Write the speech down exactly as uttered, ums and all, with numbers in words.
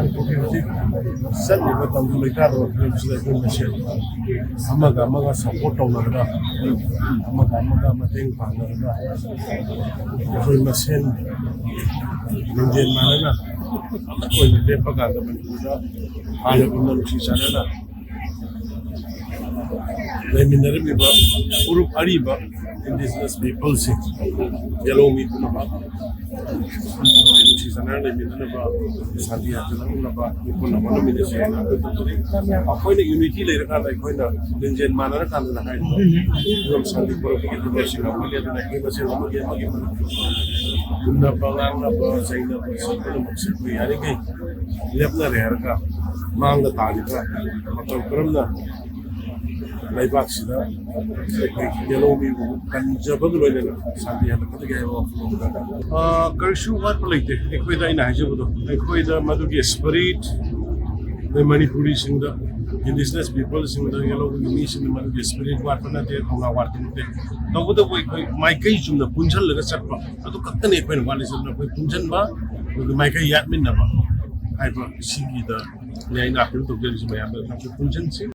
ꯑꯩꯈꯣꯏꯒꯤ ꯍꯧꯖꯤꯛ ꯆꯠꯂꯤꯕ ꯇꯪꯗꯨ ꯂꯩꯇꯥꯗꯕ ꯐꯤꯕꯝꯁꯤꯗ ꯑꯩꯈꯣꯏ ꯃꯁꯦꯟ ꯑꯃꯒ ꯑꯃꯒ ꯁꯞꯄꯣꯔꯠ ꯇꯧꯅꯔꯒ, ꯑꯃꯒ ꯑꯃꯒ ꯃꯇꯦꯡ ꯄꯥꯡꯅꯔꯒ, ꯑꯩꯈꯣꯏ ꯃꯁꯦꯟ ꯂꯤꯡꯖꯦꯜ ꯃꯥꯟꯅꯅ ꯑꯃꯠꯇ ꯑꯣꯏꯅ ꯂꯦꯞꯄ ꯀꯥꯟꯗ ꯃꯅꯤꯄꯨꯔꯗ ꯍꯥꯟꯅꯒꯨꯝꯅ ꯅꯨꯡꯁꯤ ꯆꯥꯟꯅꯅ ꯂꯩꯃꯤꯟꯅꯔꯝꯃꯤꯕ ꯐꯨꯔꯨꯞ ꯑꯔꯤꯕ indigenous peopleꯁꯤꯡ, ꯌꯦꯜꯍꯧꯃꯤ ꯄꯨꯝꯅꯃꯛ ꯅꯨꯡꯁꯤ ꯆꯥꯟꯅꯅ ꯂꯩꯃꯤꯟꯅꯅꯕ, ꯁꯥꯟꯇꯤ ꯍꯟꯖꯤꯜꯂꯛꯅꯕ ꯄꯨꯟꯅ ꯍꯣꯠꯅꯃꯤꯟꯅꯁꯤ ꯍꯥꯏꯅ ꯑꯩꯈꯣꯏ ꯇꯧꯖꯔꯤ꯫ ꯑꯩꯈꯣꯏꯅ unity ꯂꯩꯔꯀꯥꯟꯗ, ꯑꯩꯈꯣꯏꯅ ꯂꯤꯡꯖꯦꯜ ꯃꯥꯟꯅꯔꯀꯥꯟꯗꯅ ꯍꯥꯏꯔꯤꯕ ꯐꯤꯕꯝ ꯁꯥꯟꯇꯤ ꯄꯨꯔꯛꯄꯒꯤ ꯊꯕꯛꯁꯤꯡ ꯑꯃꯅꯤ꯫ ꯑꯗꯨꯅ ꯑꯩꯈꯣꯏ ꯃꯁꯦꯜ ꯑꯃꯒꯤ ꯑꯃꯒꯤ ꯃꯔꯛꯇ ꯍꯨꯟꯅꯕ, ꯉꯥꯡꯅꯕ, ꯆꯩꯅꯕ, ꯁꯤ ꯄꯨꯝꯅꯃꯛꯁꯦ ꯑꯩꯈꯣꯏ ꯌꯥꯔꯤꯈꯩ ꯂꯦꯞꯅꯔꯦ ꯍꯥꯏꯔꯒ ꯃꯥꯡꯗ ꯇꯥꯔꯤꯕ ꯃꯇꯧ ꯀꯔꯝꯅ ꯂꯩꯕꯥꯛꯁꯤꯗ ꯑꯩꯈꯣꯏ ꯌꯦꯜꯍꯧꯃꯤꯕꯨ ꯀꯟꯖꯕꯒ ꯂꯣꯏꯅꯅ ꯁꯥꯟꯇꯤ ꯍꯟꯂꯛꯀꯗꯒꯦ ꯍꯥꯏꯕ ꯋꯥꯐꯝ ꯑꯃꯗ, ꯑ, ꯀꯔꯤꯁꯨ ꯋꯥꯠꯄ ꯂꯩꯇꯦ꯫ ꯑꯩꯈꯣꯏꯗ, ꯑꯩꯅ ꯍꯥꯏꯖꯕꯗꯣ, ꯑꯩꯈꯣꯏꯗ ꯃꯗꯨꯒꯤ spirit, ꯑꯩꯈꯣꯏ ꯃꯅꯤꯄꯨꯔꯤꯁꯤꯡꯗ, indigenous peopleꯁꯤꯡꯗ, ꯌꯦꯜꯍꯧꯃꯤꯒꯤ ꯃꯤꯁꯤꯡꯗ ꯃꯗꯨꯒꯤ spirit ꯋꯥꯠꯄ ꯅꯠꯇꯦ, ꯊꯧꯅꯥ ꯋꯥꯠꯄ ꯅꯠꯇꯦ꯫ ꯇꯧꯕꯇꯕꯨ ꯑꯩꯈꯣꯏ ꯃꯥꯏꯀꯩ ꯆꯨꯝꯅ ꯄꯨꯟꯁꯤꯜꯂꯒ ꯆꯠꯄ, ꯑꯗꯨ ꯈꯛꯇꯅꯤ ꯑꯩꯈꯣꯏꯅ ꯋꯥꯠꯂꯤꯁꯤ꯫ ꯑꯗꯨꯅ ꯑꯩꯈꯣꯏ ꯄꯨꯟꯁꯤꯟꯕ, ꯑꯗꯨꯒ ꯃꯥꯏꯀꯩ ꯌꯥꯠꯃꯤꯟꯅꯕ ꯍꯥꯏꯕ ꯁꯤꯒꯤꯗ ꯅꯦ ꯑꯩꯅ appeal ꯇꯧꯖꯔꯤꯁꯤ ꯃꯌꯥꯝꯗ꯫ ꯅꯈꯣꯏ ꯄꯨꯟꯁꯤꯟꯁꯤ,